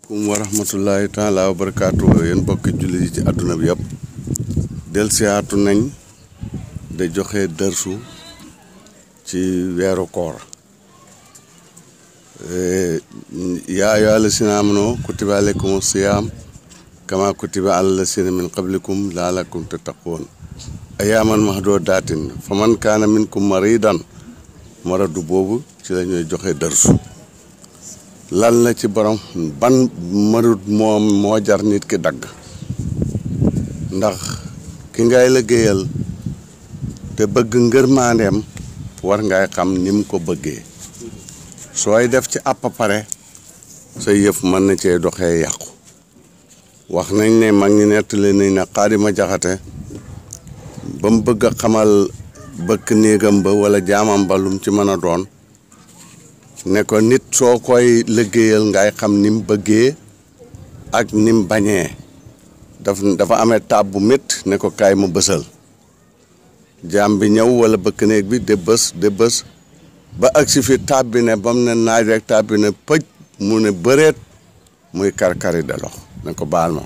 kum wa rahmatullahi taala wa barakaatu yéen bokki jullit yi ci àdduna bi yëpp del siyaatu nañ de joxe dërsu ci weeru koor yaa ayyuhaa llaziina aamanuu kutiba alaykumu siyaam kama kutiba alal laziina min qablikum la'allakum tattaquun ayyaaman mahduudaatin faman kaana minkum mariidan maradu boobu ci la ñuy joxe dërsu lan la ci borom ban marut moo jar nit ki dagg ndax ki ngay liggéeyal te bëgg ngërmaandeem war ngay xam ni mu ko bëggee sooy def ci àpp pare sa yëf mën na cee doxee yàqu wax nañ ne mag ñi nettali nañ ne Xaadima Jaxate ba mu bëgg a xamal bëkk néegam ba wala jaamam ba lum ci mën a doon ne ko nit soo koy liggéeyal ngay xam ni mu bëggee ak ni mu bañee dafa amee taab bu métti ne ko kaay mu bësal jaam bi ñëw wala bëkk néeg bi de bës ba agsi fi taab bi ne ba mu ne naaj rek taab bi ne pëj mu ne bëreet muy karkari de lox ne ko baal ma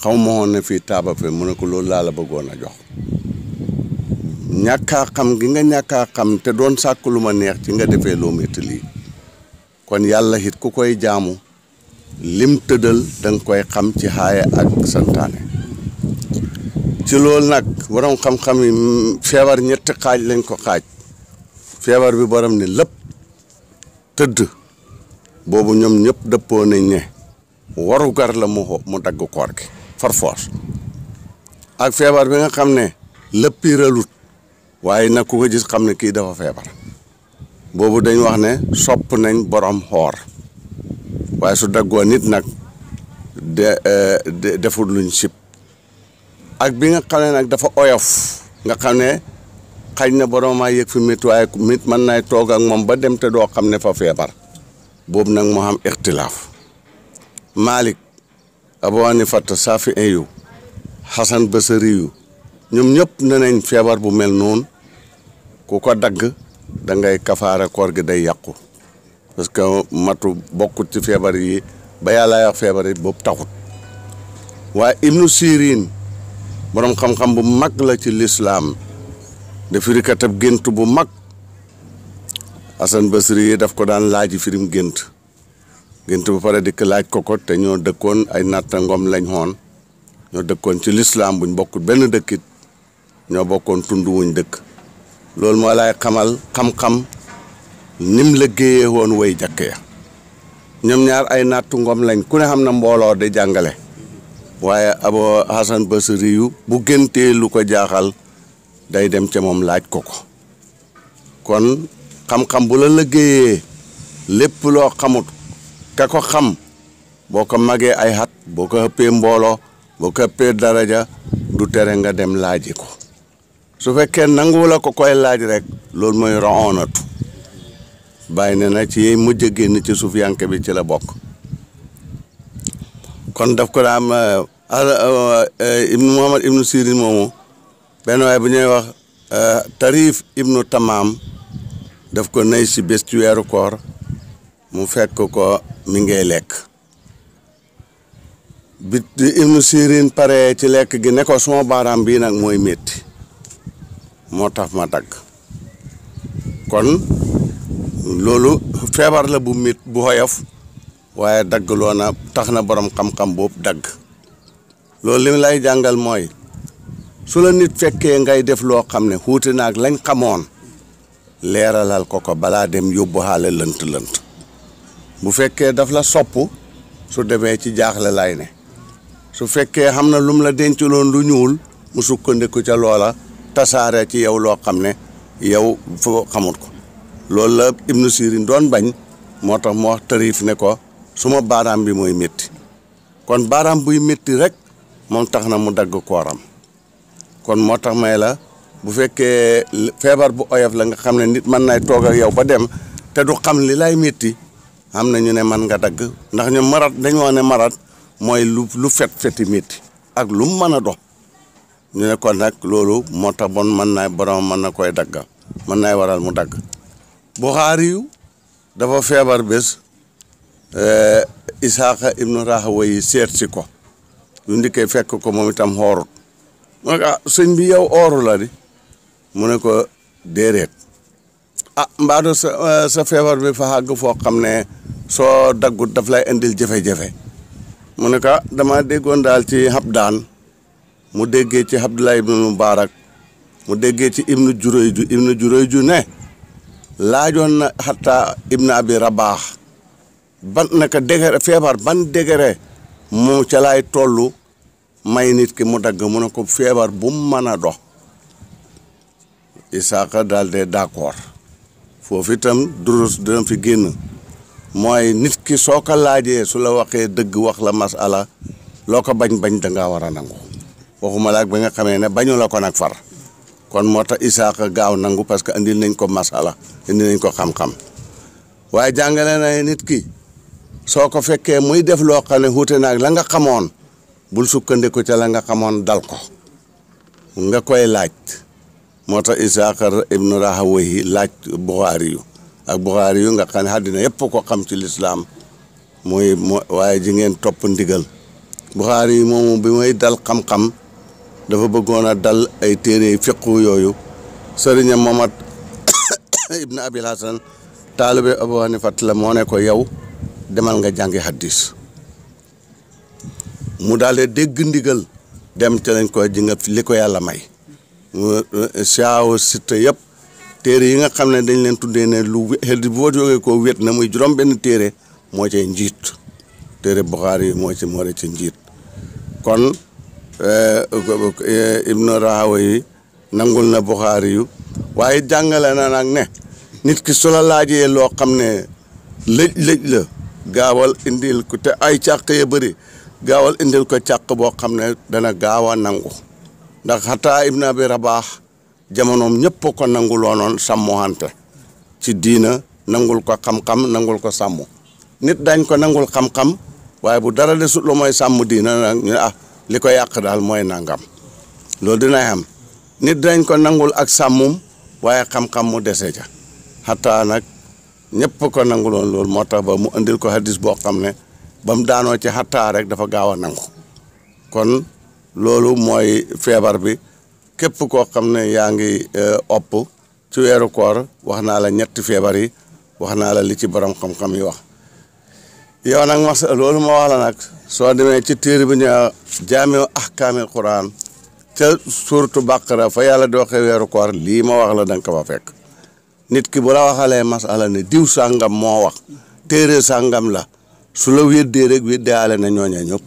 xaw ma woon ne fii taaba fi mu ne ko loolu laa la bëggoon a jox ñàkkaa xam gi nga ñàkkaa xam te doon sàkk lu ma neex ci nga defee loo métti lii kon yàlla it ku koy jaamu lim tëddal danga koy xam ci xaaya ak santaane ci loolu nag borom xam-xam yi feebar ñetti xaaj lañ ko xaaj feebar bi borom ne lépp tëdd boobu ñoom ñëpp dëppoo nañ ne warugar la mu dagg koor gi farfoos ak feebar bi nga xam ne léppi ralut waaye nag ku ko gis xam ne kii dafa feebar boobu dañ wax ne sopp nañ borom xoor waaye su daggoo nit nag deful luñ sib ak bi nga xam ne nag dafa oyof nga xam ne xaj na borom maa yëg fi métti waaye mit mën nay toog ak moom ba dem te doo xam ne fa feebar boobu nag moo xam ixtilaaf Malik Abu Hanifa Saafi'i yu Hasan Basri yu ñoom ñëpp ne nañ feebar bu mel noonu ku ko dagg da ngay kafaara koor gi day yàqu parce que matu bokkut ci feebar yi ba yàlla wax feebar yi boobu taxut waaye Ibnu Sirin borom xam-xam bu mag la ci lislaam de firikatab gént bu mag Hasan Basri yi daf ko daan laaji firim gént bu pare dikk laaj ko te ñoo dëkkoon ay natta ngom lañ xoon ñoo dëkkoon ci lislaam buñ bokkut benn dëkkit ñoo bokkoon tund wuñ dëkk loolu moo lay xamal xam-xam nim liggéeyee woon way jàkk ya ñoom ñaar ay nattu ngom lañ ku ne xam na mbooloo di jàngale waaye Abu Hasan Basri yu bu géntee lu ko jaaxal day dem ca moom laaj ko kon xam-xam bu la liggéeyee lépp loo xamut ka ko xam boo ko magee ay xat boo ko ëppee mbooloo boo ko ëppee daraja du tere nga dem laaji ko su fekkee nangu la ko koy laaj rek loolu mooy roonatu bàyyi ne na ci mujj a génn ci suufiyanke bi ci la bokk kon daf ko daam Muhammad ibnu Sirin moomu benn waay bu ñuy wax Tarif ibnu Tamaam daf ko nay si bés ci weeru koor mu fekk ko mi ngay lekk bi Ibnu Sirin pare ci lekk gi ne ko suma baaraam bii nag mooy métti moo tax ma dagg kon loolu feebar la bu métti bu xoyof waaye dagg loo na tax na borom xam-xam boobu dagg loolu li lay jàngal mooy su la nit fekkee ngay def loo xam ne xuute naag lañ xamoon leeralal ko balaa dem yóbbu xaale lënt bu fekkee daf la sopp su demee ci jaaxle lay ne su fekkee xam na lum la denculoon lu ñuul mu sukkandiku ca loola tasaare ci yow loo xam ne yow foo xamut ko loolu la Ibnu Sirin doon bañ moo tax mu wax Tarif ne ko suma baaraam bi mooy métti kon baaraam buy métti rek moom tax na mu dagg kooram kon moo tax may la bu fekkee feebar bu oyof la nga xam ne nit mën nay toog ak yow ba dem te du xam li lay métti am na ñu ne man nga dagg ndax ñu marat dañu wax ne marat mooy lu feti métti ak lu mu mën a dox ñu ne kon nag loolu moo tax bon borom mën na koy dagg mën nay waral mu dagg Buxaari yu dafa feebar bés Isaaqa ibnu Rahawayh seet si ko yu ndikkee fekk ko moom itam xoorut mu ne ko sëñ bi yow ooru la di mu ne ko déedéet mbaadu sa feebar bi fa àgg foo xam ne soo daggut daf lay indil jafe-jafe mu ne ko dama déggoon daal ci Habdaan mu déggee ci Abdullah ibnu Mubarak mu déggee ci ibnu Jurayju ne laajoon na xataa ibnu Abi Rabaax ban naka dégere feebar ban dégere mu ca laay tollu may nit ki mu dagg mu ne ko feebar bu mu mën a dox Isaaqa daal de d'accord foofu itam durus dina fi génn mooy nit ki soo ko laajee su la waxee dëgg wax la masala loo ko bañ da ngaa war a nangu waxuma la ak ba nga xamee ne bañu la ko nag far kon moo tax Isaaqa gaaw nangu parce que indil nañ ko masala indil nañ ko xam-xam waaye jàngale na nit ki soo ko fekkee muy def loo xam ne wuute naag la nga xamoon bul sukkandiku ca la nga xamoon dal ko nga koy laaj moo tax Isaaqa ibnu Rahawayh laaj Buxaari yu nga xam ne àddina yëpp ko xam ci lislaam waaye ji ngeen topp ndigal Buxaari yi moomu bi may dal xam-xam dafa bëggoon a dal ay téere fiqhu yooyu sëriñam Mamad ibnu Abil Hasan taalibe Abu Hanifa la moo ne ko yow demal nga jàngi hadis mu daal de dégg ndigal dem ca lañ ko ji nga li ko yàlla may saaw sitta yëpp téere yi nga xam ne dañ leen tuddee ne lu boo jógee koo wét na muy juróom benn téere moo cay njiit téere Buxaari yi moo ci njiit kon ibnu Rahawayh nangul na Buxaari yu waaye jàngale na nag ne nit ki su la laajee loo xam ne lëj la gaawal indil ko te ay càq ya bëri gaawal indil ko càq boo xam ne dana gaaw a nangu ndax xataa ibnu Abi Rabaax jamonoom ñëpp ko nanguloonoon sàmmohante ci diina nangul ko xam-xam nangul ko sàmm nit dañ ko nangul xam-xam waaye bu dara desut lu mooy sàmm diina nag ñu li ko yàq daal mooy nangam loolu dina am nit dañ ko nangul ak sàmmum waaye xam-xam mu dese ca xataa nag ñëpp ko nanguloon loolu moo tax ba mu andil ko hadis boo xam ne ba mu daanoo ci xataa rek dafa gaaw a nangu kon loolu mooy feebar bi képp koo xam ne yaa ngi opp ci weeru koor wax naa la ñetti feebar yi wax naa la li ci borom xam-xam yi wax yow nag loolu ma wax la nag soo demee ci téere bi ñu jaamiu ahkaamil quran ca suuratu Baqara fa yàlla di waxee weeru koor lii ma wax la da nga ko fa fekk nit ki bu la waxalee masala ne diw sàngam moo wax téere sàngam la su la weddee rek weddaale na ñooñee ñëpp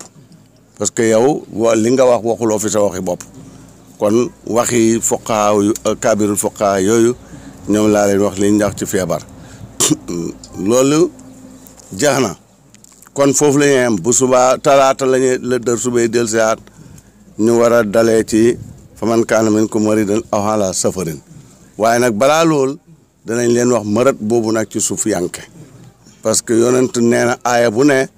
parce que yow li nga wax waxuloo fi sa waxi bopp kon waxi fuqahaa yu kabirul fuqahaa yooyu ñoom laa leen wax li ñu wax ci feebar loolu jeex na kon foofu la ñuy am bu subaa talaata la dër subay del siaat ñu war a dalee ci faman kaana minkum mariidan aw alaa safarin waaye nag balaa lool danañ leen wax marat boobu nag ci suuf yanke parce que yonent nee na aaya bu ne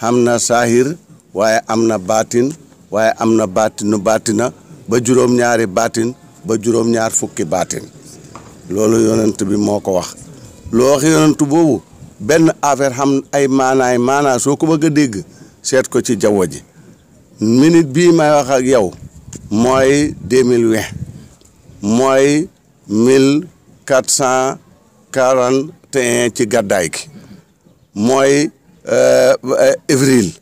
xam na saahir waaye am na baatin waaye am na baatina ba juróom-ñaari baatin ba juróom-ñaar fukki baatin loolu yonent bi moo ko wax loo wax yonent boobu benn affaire xam ay maanaa soo ko bëgg a dégg seet ko ci jaww ji minute bii may wax ak yow mooy 2020 mooy 1441 ci gàddaay gi mooy avril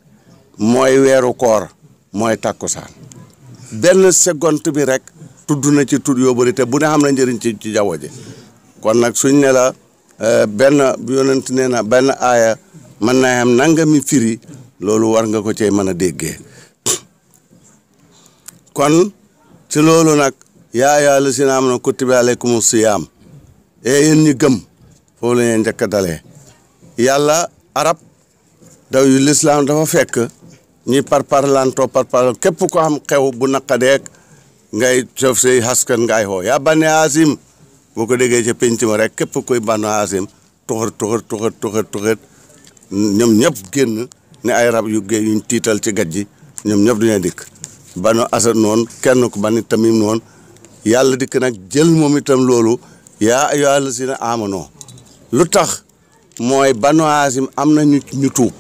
mooy weeru koor mooy takkusaan benn seconde bi rek tudd na ci tudd yoo bëri te bu ne xam na njëriñ ci jaww ji kon nag suñ ne la benn yonent nee na benn aaya mën naa am nangami firi loolu war nga ko cee mën a déggee kon ci loolu nag yaa ayyuhaa llaziina aamanuu kutiba alaykumu siyaam yéen ñi gëm foofu la ñuy njëkk a dalee yàlla arab daw yu lislaam dafa fekk ñi parparlantoo képp ko xam xew bu naqadeek ngay cof say haskan ngay xoo yaa bani Haasim boo ko déggee ca penc ma rek képp koy bani Haasim tuxat ñoom ñëpp génn ne ay rab yu géey yuñ tiital ci gat ji ñoom ñëpp duñu dikk banu Asad noonu kenn ku bani Tamim noonu yàlla dikk nag jël moom itam loolu yaa ayyuhaa llaziina aamanuu lu tax mooy banu Haasim am na ñu tuub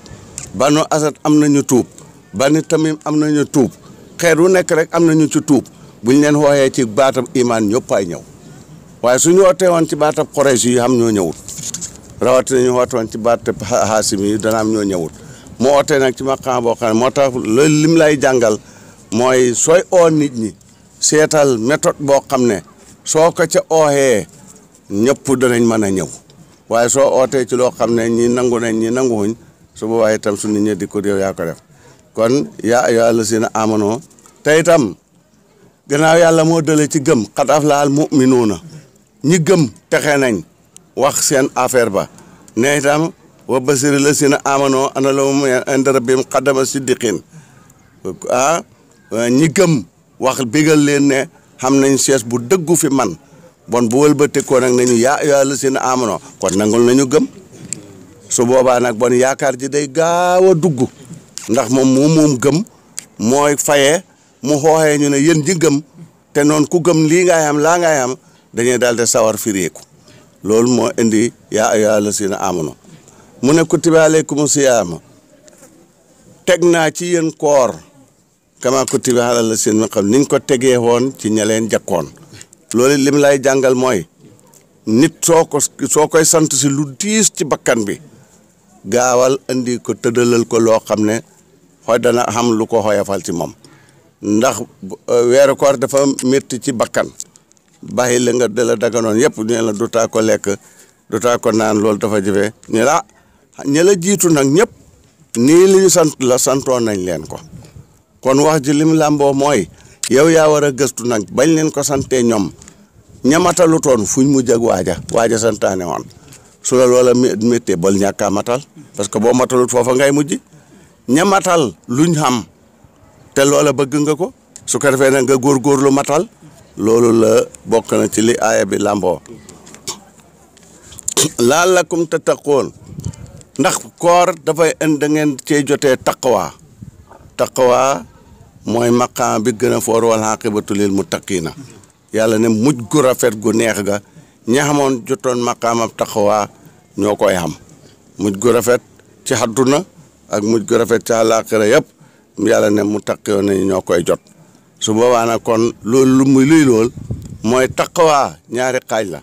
banu Asad am nañu tuub bani Tamim am nañu tuub xeet wu nekk rek am nañu ci tuub buñ leen wooyee ci baatab imaan ñëpp ay ñëw waaye suñu wootee woon ci baatab Quraysh yi xam ñoo ñëwut rawatina ñu woote woon ci baatab Haasim yi dana am ñoo ñëwut mu ootee nag ci maqaam boo xam ne moo tax loolu lim lay jàngal mooy sooy oo nit ñi seetal méthode boo xam ne soo ko ca ooxee ñëpp danañ mën a ñëw waaye soo ootee ci loo xam ne ñi nangu nañ ñi nanguwuñ su boobaa itam su nit ñi di ko yow yaa ko def kon yaa ayyuhal lazina aamanoo te itam gannaaw yàlla moo dale ci gëm qad aflahal mu'minuuna ñi gëm texe nañ wax seen affaire ba ne itam wa basiri lazina aamanoo anna lahum inda rabbihim qadama siddiqin ñi gëm wax bégal leen ne xam nañ sees bu dëggu fi man bon bu wëlbate ko nag nañu yaa ayyuhal lazina aamanoo kon nangul nañu gëm su boobaa nag bon yaakaar ji day gaaw a dugg ndax moom gëm mooy faye mu xooxee ñu ne yéen ji gëm te noonu ku gëm lii ngay am laa ngay am dañuy daal di sawar fireeku loolu moo indi yaa ayyuhal lazina aamanoo mu ne kutiba alaykumu siyaama teg naa ci yéen koor kama kutiba alal lazina min qabl niñ ko tegee woon ci ña leen jakkoon loolu lim lay jàngal mooy nit soo koy sant si lu diis ci bakkan bi gaawal andi ko tëddalal ko loo xam ne xooy dana xam lu ko xoyafal ci moom ndax weeru koor dafa métti ci bakkan bàyyi la nga dala daganoon yëpp ñu la dutaa ko lekk dutaa ko naan loolu dafa jëfee ñu la ña la jiitu nag ñëpp nii li ñu sant la santoon nañ leen ko kon wax ji lim làmboo mooy yow yaa war a gëstu nag bañ leen ko santee ñoom ñamatalu toon fuñ mujj ak waaja santaane woon su la loola méttee bal ñàkkaa matal parce que boo matalut foofa ngay mujj ñamatal luñ xam te loola bëgg nga ko su ko defee nag nga góorgóorlu matal loolu la bokk na ci li aaya bi làmboo la'allakum tattaqoon ndax koor dafay indi da ngeen cee jotee taqwa mooy maqaam bi gën a foor wal aqibatu lil muttaqiina yàlla ne mujj gu rafet gu neex ga ñi xamoon jotoon maqaamam taqwa ñoo koy xam mujj gu rafet ci àdduna ak mujj gu rafet ci àllaaxira yëpp yàlla ne muttaqiyoon nañu ñoo koy jot su boobaa nag kon loolu lu muy luy lool mooy taqwa ñaari xaaj la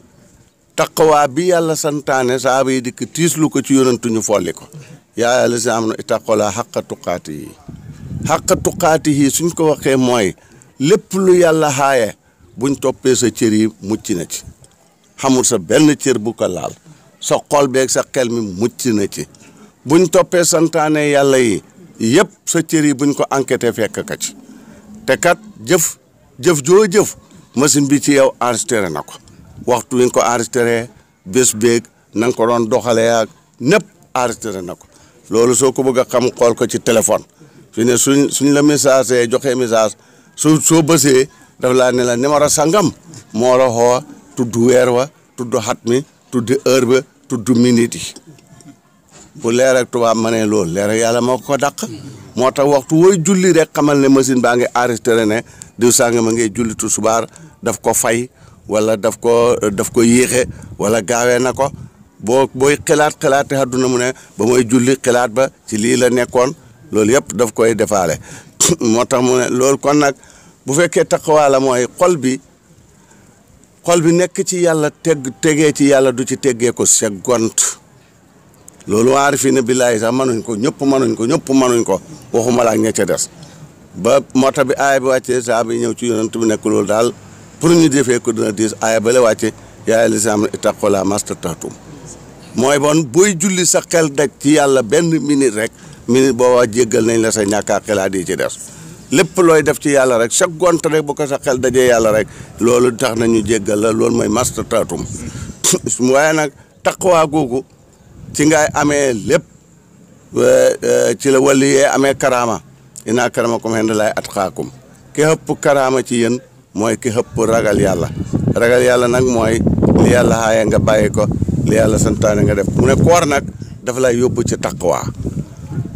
taqwa bi yàlla santaane saaba yi dikk tiislu ko ci yonantu ñu folli ko yaa yàlla si am na ittaqulaa xaqa tuqaati yi suñ ko waxee mooy lépp lu yàlla xaaye buñ toppee sa cër yi mucc na ci xamul sa benn cër bu ko laal sa xol beeg sa xel mi mucc na ci buñ toppee santaane yàlla yi yëpp sa cër yi buñ ko enquêté fekk ka ci te kat jëf joo jëf machine bi ci yow enregistré na ko waxtu wi nga ko enregistré bés beeg na nga ko doon doxalee ak népp enregistré na ko loolu soo ko bëgg a xam xool ko ci téléphone fi ne suñ la message joxee message soo bësee daf laa ne la numéro sangam moo la xoo tudd weer wa tudd xat mi tudd heure ba tudd minute yi bu leer ak tubaab ma ne loolu leer ak yàlla moo ko dàq moo tax waxtu wooy julli rek xamal ne machine baa ngi enregistré ne diw sangam ma ngay julli tusubaar daf ko fay wala daf ko yéexe wala gaawee na ko booy xalaate àdduna mu ne ba mooy julli xalaat ba ci lii la nekkoon loolu yëpp daf koy defaale moo tax mu ne loolu kon nag bu fekkee taqwa la mooy xol bi nekk ci yàlla tegee ci yàlla du ci teggee ko segont loolu aarifiina billaahi sax mënuñ ko ñëpp mënuñ ko waxuma la ak ña ca des ba moo tax bi aaya bi wàccee saa bi ñëw ci yonent bi nekk loolu daal pour ñu defee ko dina diis aaya ba la wàcce yaa ayyuhal laziina aamanu ittaqullaaha mastata'tum mooy bon booy julli sa xel daj ci yàlla benn minute rek minute booba jéggal nañ la sa ñàkkaa xelaat yi ci des lépp looy def ci yàlla rek chaque gont rek bu ko sa xel dajee yàlla rek loolu tax nañu jéggal la loolu mooy mastata'tum waaye nag taqwa googu ci ngay amee lépp ci la wali yee amee karaama inna akramakum indallaahi atqaakum ki ëpp karaama ci yéen mooy ki ëpp ragal yàlla nag mooy li yàlla xaaye nga bàyyi ko li yàlla santaane nga def mu ne koor nag dafa lay yóbbu ci taqwa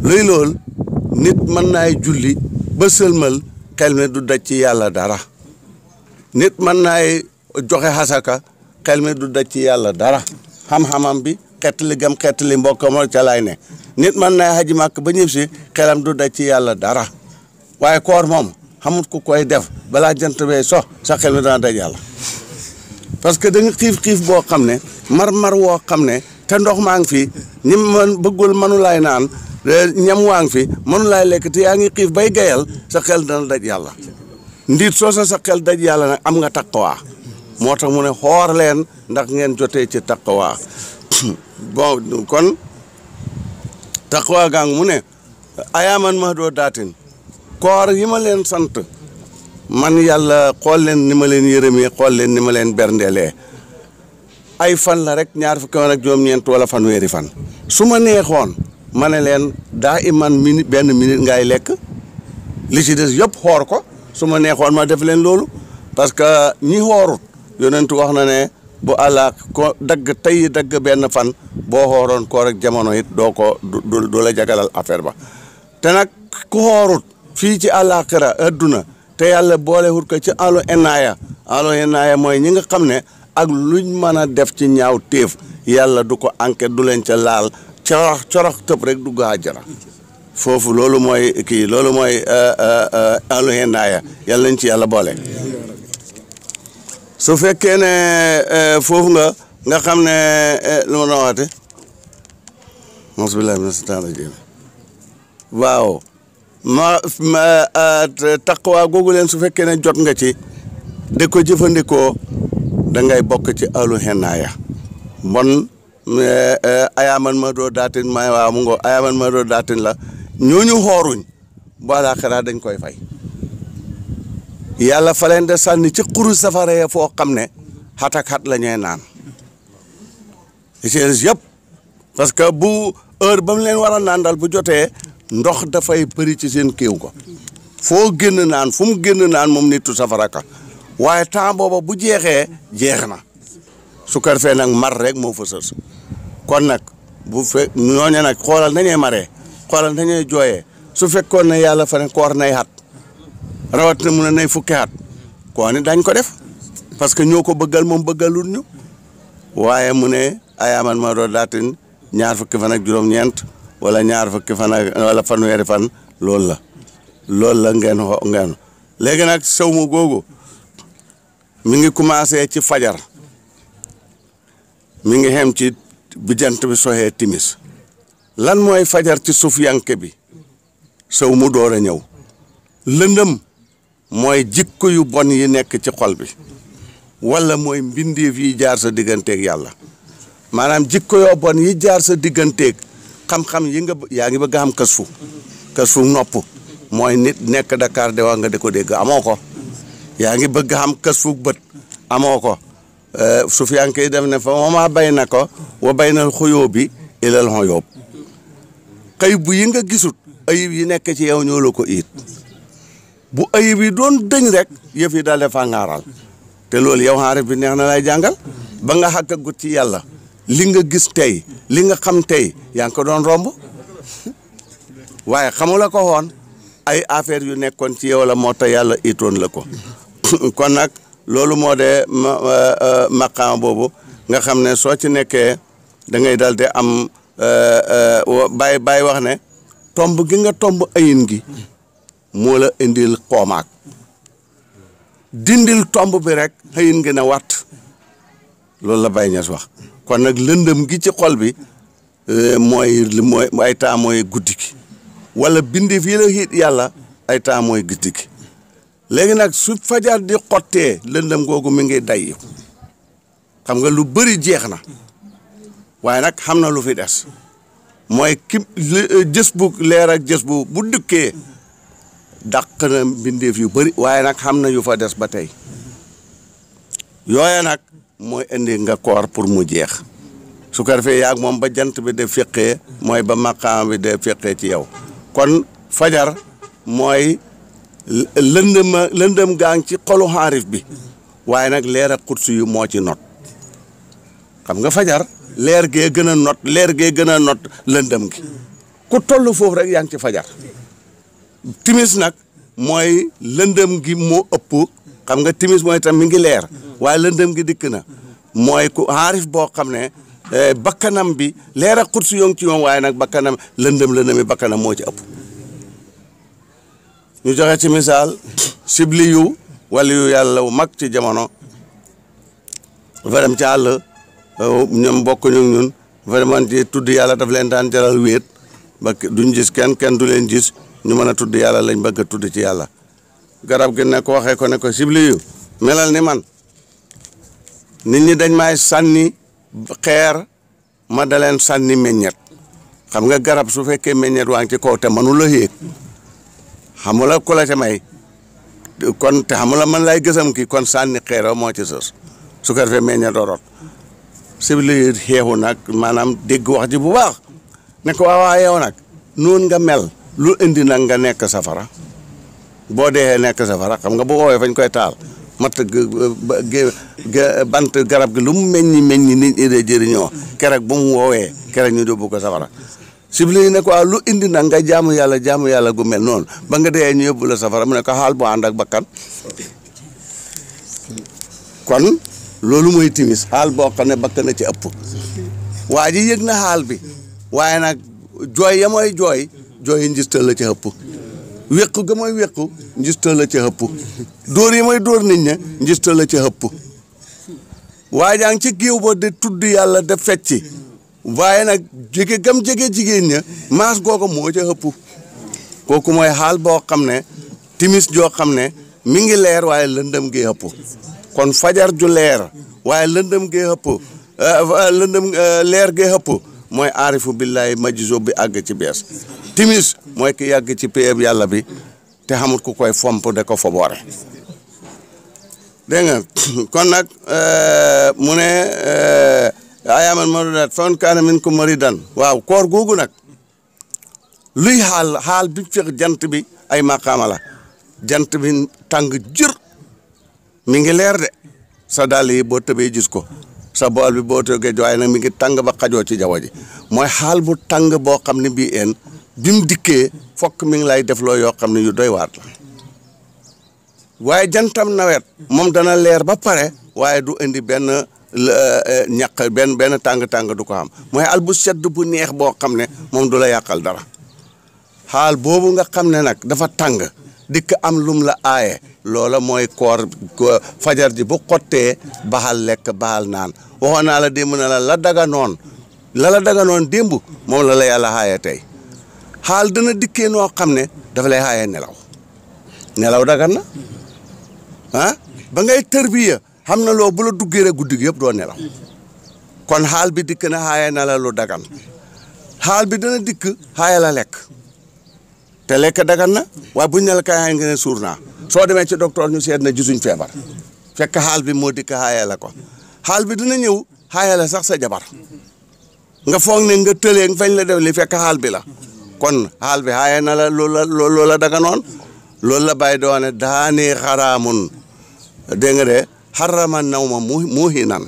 luy lool nit mën naay julli ba sëlmal xel mi du daj ci yàlla dara nit mën naay joxe xasaka xel mi du daj ci yàlla dara xam-xamam bi xettali gam xettali mbokkam ca laay ne nit mën na haji màkk ba ñëw si xelam du daj ci yàlla dara waaye koor moom xamut ku koy def balaa jant bee so sa xel mi dana daj yàlla parce que da nga xiif boo xam ne mar woo xam ne te ndox maa ngi fi ñi man bëggul mënu laay naan ñam waa ngi fi mënu laay lekk te yaa ngi xiif bay gayal sa xel dana daj yàlla ndiit soo sa xel daj yàlla nag am nga taqwa moo tax mu ne xoor leen ndax ngeen jotee ci taqwa bon kon taqwa gang mu ne ayaaman ma doo daatin koor yi ma leen sant man yàlla xool leen ni ma leen yërëmee xool leen ni ma leen berndelee ay fan la rek ñaar fukki fan ak juróom-ñeent wala fanweeri fan su ma neexoon ma ne leen daa iman minute benn minute ngay lekk li ci des yëpp xoor ko su ma neexoon ma def leen loolu parce que ñi xoorut yonentu wax na ne bu àlla ko dagg tey dagg benn fan boo xooroon koor ak jamono it doo ko du la jagalal affaire ba te nag ku xoorut fii ci àllaaxira adduna te yàlla boole wut ko ci alo enaaya mooy ñi nga xam ne ak luñ mën a def ci ñaaw téef yàlla du ko enquête du leen ca laal corox tëb rek dugg àjjana foofu loolu mooy kii loolu mooy alo enaaya yàlla nañ ci yàlla boole su fekkee ne foofu nga xam ne lu ma doon waxate mosbillahi mina seytaani rajiim waaw ma taqwa googu leen su fekkee ne jot nga ci de ko jëfandikoo da ngay bokk ci alu hennaaya bon ayaaman ma doo daatin may waaw mu ngo ayaaman ma doo daatin la ñooñu xooruñ bu àllaaxira dañ koy fay yàlla fa leen de sànni ci xuru safara ya foo xam ne xat ak xat la ñuy naan yëpp parce que bu heure ba mu leen war a naan dal bu jotee ndox dafay bëri ci seen kéew ko foo génn naan fu mu génn naan moom nitu safara ka waaye temps booba bu jeexee jeex na su ko defee nag mar rek moo fa sës kon nag bu fe ñooñu nag xoolal nañuy maree xoolal nañuy jooyee su fekkoon ne yàlla fa ne koor nay xat rawat na mu ne nay fukki xat koo ne dañ ko def parce que ñoo ko bëggal moom bëggalul ñu waaye mu ne ayaaman ma doo daatin ñaar fukki fan ak juróom-ñeent wala ñaar fukki fan ak wala fanweeri fan loolu la ngeen léegi nag sew mu googu mi ngi commencé ci fajar mi ngi xem ci bi jant bi soxee timis lan mooy fajar ci suuf yanke bi sew mu door a ñëw lëndëm mooy jikko yu bon yi nekk ci xol bi wala mooy mbindeef yi jaar sa digganteeg yàlla maanaam jikko yoo bon yi jaar sa digganteeg xam-xam yi yaa ngi bëgg a xam kës fu nopp mooy nit nekk Dakar de wax nga di ko dégg amoo ko yaa ngi bëgg xam kës fu bët amoo ko suuf yaa ngi koy def ne fa moomaa bay na ko wa bay na xuyóo bi ilal xuyóob xëy bu yi nga gisut ayib yi nekk ci yow ñoo la ko it bu ayib yi doon dëñ rek yëf yi daal defa ngaaral te loolu yow xaarif bi neex na lay jàngal ba nga xàggagut ci yàlla li nga gis tey li nga xam tey yaa ngi ko doon romb waaye xamula ko woon ay affaire yu nekkoon ci yow la moo tax yàlla itoon la ko kon nag loolu moo de maqaam boobu nga xam ne soo ci nekkee da ngay dal di am bàyyi wax ne tomb gi nga tomb ayin gi moo la indil xoomaak dindil tomb bi rek ayin gi ne wat loolu la Baye Niass wax kon nag lëndëm gi ci xol bi mooy ay temps mooy guddi gi wala bindi fii la xiit yàlla ay temps mooy guddi gi léegi nag su fajar di xottee lëndëm googu mi ngi day xam nga lu bëri jeex na waaye nag xam na lu fi des mooy ki jës bu leer ak jës bu dëkkee dàq na mbindeef yu bëri waaye nag xam na yu fa des ba tey yooya nag mooy indi nga koor pour mu jeex su ko defee yaag moom ba jant bi de feqee mooy ba maqaam bi de feqee ci yow kon fajar mooy lëndëm gaa ngi ci xolu xaarif bi waaye nag leer ak xutsu yu moo ci not xam nga fajar leer gee gën a not lëndëm gi ku toll foofu rek yaa ngi ci fajar timis nag mooy lëndëm gi moo ëpp xam nga timis mooy tam mi ngi leer waaye lëndëm gi dikk na mooy ku xaarif boo xam ne bakkanam bi leer ak xut si yong ci moom waaye nag bakkanam lëndëmi bakkanam moo ci ëpp ñu joxe ci misaal sibli yu wala yu yàlla wu mag ci jamono dafa dem ci àll ñoom bokk ñu ñun vraiment ci tudd yàlla daf leen daan jaral wéet ba duñ gis kenn du leen gis ñu mën a tudd yàlla lañ bëgg a tudd ci yàlla garab gi ne ko waxee ko ne ko sibli yu melal ni man nit ñi dañ may sànni xeer ma da leen sànni meññet xam nga garab su fekkee meññet waa ngi ci kaw te mënu la yéeg xamula ku la ca may kon te xamula man lay gësam ki kon sànni xeer moo ci sës su ko defee meññet rot sibli xeexu nag maanaam dégg wax ji bu baax ne ko waaw yow nag noonu nga mel lu indi nag nga nekk safara boo dee nekk safara xam nga bu woowee fañ koy taal mat bant garab gi lu mu meññi nit ñi de jëriñoo keroog bu mu woowee keroog ñu yóbbu ko safara sibli ne ko waaw lu indi nag nga jaamu yàlla gu mel noonu ba nga dee ñu yóbbu la safara mu ne ko xaal bu ànd ak bakkan kon loolu mooy timis xaal boo xam ne bakkan na ci ëpp waa ji yëg na xaal bi waaye nag jooy ya mooy jooy yi njistal la ci ëpp wéqu ga mooy wéqu njistal la ci ëpp dóor yi mooy dóor nit ña njistal la ci ëpp waaye jaa ngi ci géew ba de tudd yàlla de fecci waaye nag jege jigéen ña maas googu moo ca ëpp kooku mooy xaal boo xam ne timis joo xam ne mi ngi leer waaye lëndëm gi ëpp kon fajar ju leer waaye lëndëm gi ëpp leer gi ëpp mooy aarifu billahi majizo bi àgg ci bees timis mooy ki yàgg ci péeb yàlla bi te xamut ku koy fomp de ko foboore dégg nga kon nag mu ne ayaaman madudat faman kaana minkum maridan waaw koor googu nag luy xaal bi fex jant bi ay maqaama la jant bi tàng jër mi ngi leer de sa dàll yi boo tëbee gis ko sa bool bi boo toogee waaye nag mi ngi tàng ba xajoo ci jaww ji mooy xaal bu tàng boo xam ne bii een bi mu dikkee fokk mi ngi lay def loo yoo xam ne yu doy waat la waaye jantam nawet moom dana leer ba pare waaye du indi benn ñaq benn tàng-tàng du ko am mooy xaal bu sedd bu neex boo xam ne moom du la yàqal dara xaal boobu nga xam ne nag dafa tàng dikk am lum la aaye loola mooy koor fajar ji bu xottee baxal lekk baxal naan waxoon naa la démb na la daganoon démb moom la yàlla aaye tey xaal dana dikkee noo xam ne dafa lay aaye nelaw dagan na ba ngay tërbiya xam na loo bu la duggee rek guddi gi yëpp doo nelaw kon xaal bi dikk na aaye na la lu dagan xaal bi dana dikk aaye la lekk te lekk dagan na waaye buñ ne la kaay nga ne suur naa soo demee ci docteur ñu seet na gisuñ feebar fekk xaal bi moo dikk xaaya la ko xaal bi dina ñëw xaaya la sax sa jabar nga foog ne nga tëlee fañ la def li fekk xaal bi la kon xaal bi xaaya na la loola daganoon loolu la bàyyi doone daani xaraamun dégg nga de xarama naw ma muuhi nan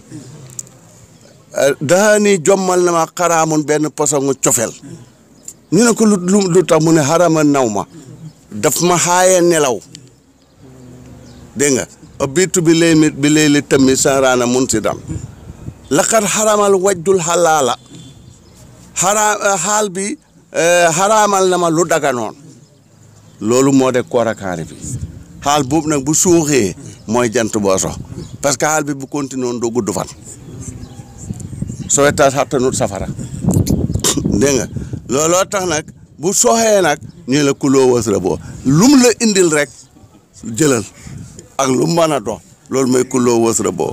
daani jommal na ma xaraamun benn posongu cofel ñu ne ko lu tax mu ne xarama naw ma daf ma xaaye nelaw dégg nga biitu bi lay li tammi saraana mun si dam laqad xaramal wajjul xalaala xaal bi xaraamal na ma lu daganoon loolu moo de koorakaari bi xaal boobu nag bu suuxee mooy jant boo so parce que xaal bi bu continué woon doo gudd fan soo taas xattanut safara dégg nga looloo tax nag bu sooxee nag ñu la kuloo wasra boo lum la indil rek jëlal ak lu mën a doon loolu mooy kuloo wasra boo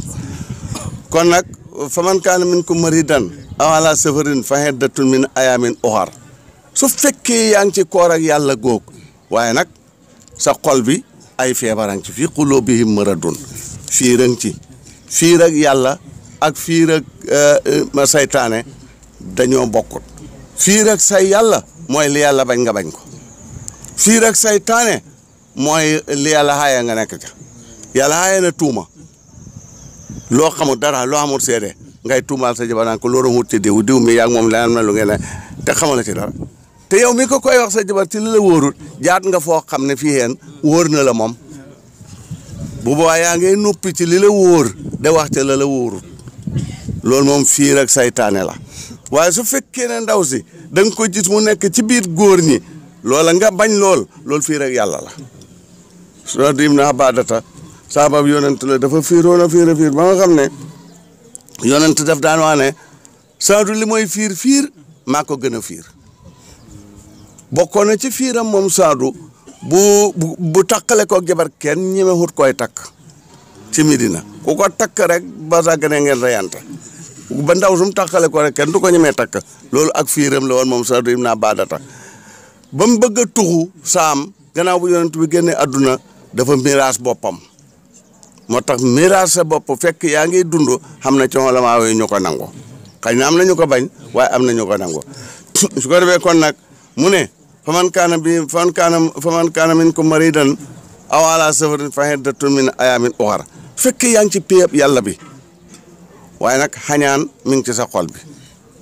kon nag faman kaana minkum maridan aw ala safarin fa iddatun min ayaamin uxar su fekkee yaa ngi ci koor ak yàlla góog waaye nag sa xol bi ay feebaran ci fii quluubihim maradun fiirang ci fiir ak yàlla ak fiir ak saytaane dañoo bokkut fiir ak say yàlla mooy li yàlla bañ nga bañ ko fiir ak saytaane mooy li yàlla xaaya nga nekk ca yàlla xaaya na tuuma loo xamul dara loo xamul seede ngay tuumaal sa jabar naan ko loolu wut ci diw mi yaa ngi moom leneen na lu ngeen ne te xamal ci dara te yow mi ko koy wax sa jabar ci li la wóorul jaat nga foo xam ne fii yéen wóor na la moom bu boobaa yaa ngay noppi ci li la wóor de wax ca la wóorul loolu moom fiir ak saytaane la waaye su fekkee ne ndaw si da nga ko gis mu nekk ci biir góor ñi loola nga bañ loolu fiir ak yàlla la Saad ibn Ubaadata saabab yonent la dafa fiiroon a fiir ba nga xam ne yonent daf daan wax ne Saadu li mooy fiir maa ko gën a fiir bokkoon na ci fiiram moom Saadu bu takkale ko jabar kenn ñemewut koy takk ci Medina ku ko takk rek ba sàggane ngeen reyante ba ndaw sum takkale ko rek kenn du ko ñemee takk loolu ak fiiram la woon moom Saadu ibn Ubaadata ba mu bëgg a tuxu saam gannaaw bu yonent bi génne àdduna dafa miraas boppam moo tax miraas sa bopp fekk yaa ngi dund xam na ci ulamaa yi ñu ko nangu xëy na am na ñu ko bañ waaye am na ñu ko nangu su ko defee kon nag mu ne faman kaana minkum mariidan aw alaa safarin fa iddatun min ayyaamin ukhar fekk yaa ngi ci péyab yàlla bi waaye nag xañaan mi ngi ci sa xol bi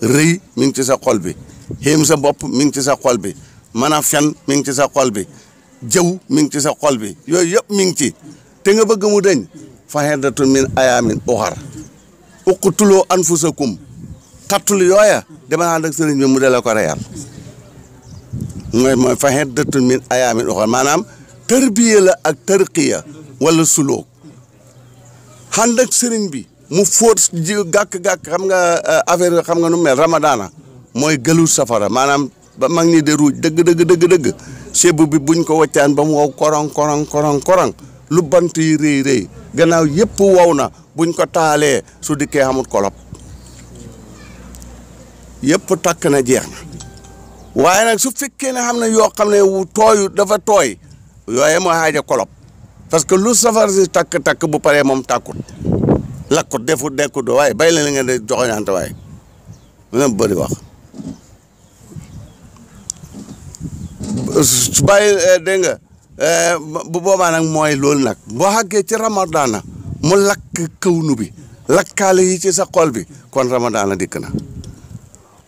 rëy mi ngi ci sa xol bi xéem sa bopp mi ngi ci sa xol bi mën a fen mi ngi ci sa xol bi jëw mi ngi ci sa xol bi yooyu yëpp mi ngi ci te nga bëgg mu deñ fa iddatun min ayyaamin ukhar uqtuluu anfusakum xattul yooya dama ànd ak sëriñ bi mu dela ko reyal mooy fa iddatun min ayyaamin ukhar maanaam tërbiya la ak tarqiya wala suluk ànd ak sëriñ bi mu fóot ji gàkk-gàkk xam nga affaire xam nga nu mel ramadana mooy gëlu safara maanaam ba mag ñi de ruuj dëgg sebu bi buñ ko waccaan ba mu wow korong lu bant yi rëy gannaaw yëpp wow na buñ ko taalee su dikkee xamut kolop yëpp takk na jeex na waaye nag su fekkee ne xam ne yoo xam ne tooyu dafa tooy yooye mooy xaaja kolop parce que lu safar si takk bu paree moom tàkkut lakkut defut nekkut waaye bay la ngeen de joxoñante waaye muna bëri wax su bàyyi dégg nga bu boobaa nag mooy loolu nag boo xàggee ci ramadana mu lakk kawnu bi lakkaale yi ci sa xol bi kon ramadana dikk na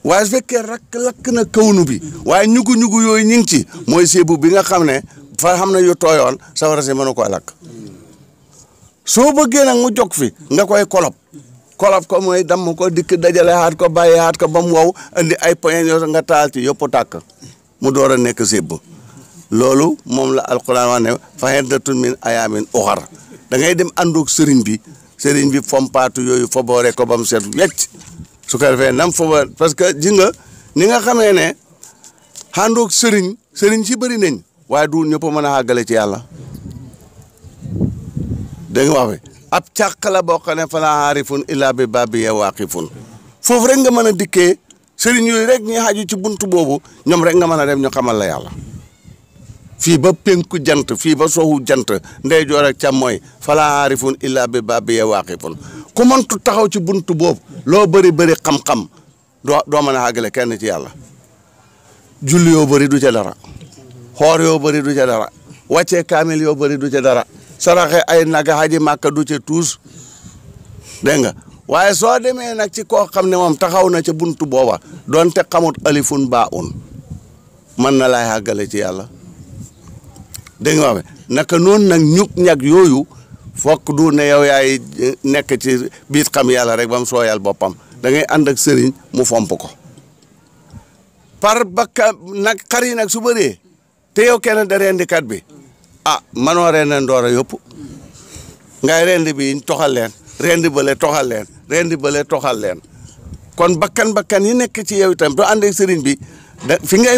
waaye su fekkee lakk na kawnu bi waaye ñugu yooyu ñu ngi ci mooy seebu bi nga xam ne fa xam ne yu tooyoon sawara si mënu koy lakk soo bëggee nag mu jog fi nga koy kolop ko mooy damm ko dikk dajale xaat ko bàyyi xaat ko ba mu wow andi ay poyen yoo nga taal ci yëpp tàkk mu door a nekk sébb loolu moom la alquran wax ne fa iddatun min ayyaamin ukhar da ngay dem àndoog sëriñ bi fompaatu yooyu fa boore ko ba mu set wecc su ko defee nam fa parce que ji nga ni nga xamee ne àndoog sëriñ si bëri nañ waaye du ñëpp mën a àggale ci yàlla dégg nga wax ab càq la boo xam ne fa laa aarifun illaa bi baabihi waaqifun foofu rek nga mën a dikkee sëriñ yooyu rek ñi xaju ci buntu boobu ñoom rek nga mën a dem ñu xamal la yàlla fii ba penku jant fii ba sowu jant ndeyjoor ak càmmooy fa laa aarifun illaa bi baabihi waaqifun ku mëntu taxaw ci buntu boobu loo bëri xam-xam doo mën a àggale kenn ci yàlla julli yoo bëri du ca dara xoor yoo bëri du ca dara wàccee kaamil yoo bëri du ca dara saraxe ay naga haji màkka du ca tuus dégg nga waaye soo demee nag ci koo xam ne moom taxaw na ca buntu booba doonte xamut alifun baa un mën na laay àggale ci yàlla dégg nga wax naka noonu nag ñag yooyu fokk du ne yow yaay nekk ci biit xam yàlla rek ba mu sooyal boppam da ngay ànd ak sëriñ mu fomp ko par bakka nag xar yi nag su bëree te yow kenn da rendikat bi manoo rendi ndoora yëpp ngay rendi bi toxal leen rendi bële toxal leen kon bakkan yi nekk ci yow itam doo ànd ak sëriñ bi da fi ngay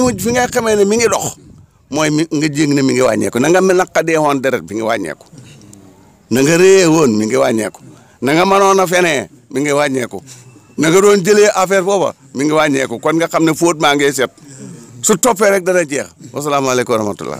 xamee ne mi ngi dox mooy nga jéng ne mi ngi wàññeeku na nga naqadee woon deret bi ngi wàññeeku na nga réyee woon mi ngi wàññeeku na nga mënoon a fenee mi ngi wàññeeku na nga doon jëlee affaire booba mi ngi wàññeeku kon nga xam ne fóot maa ngi set su toppee rek dana jeex wasalaamaaleykum wa rahmatullah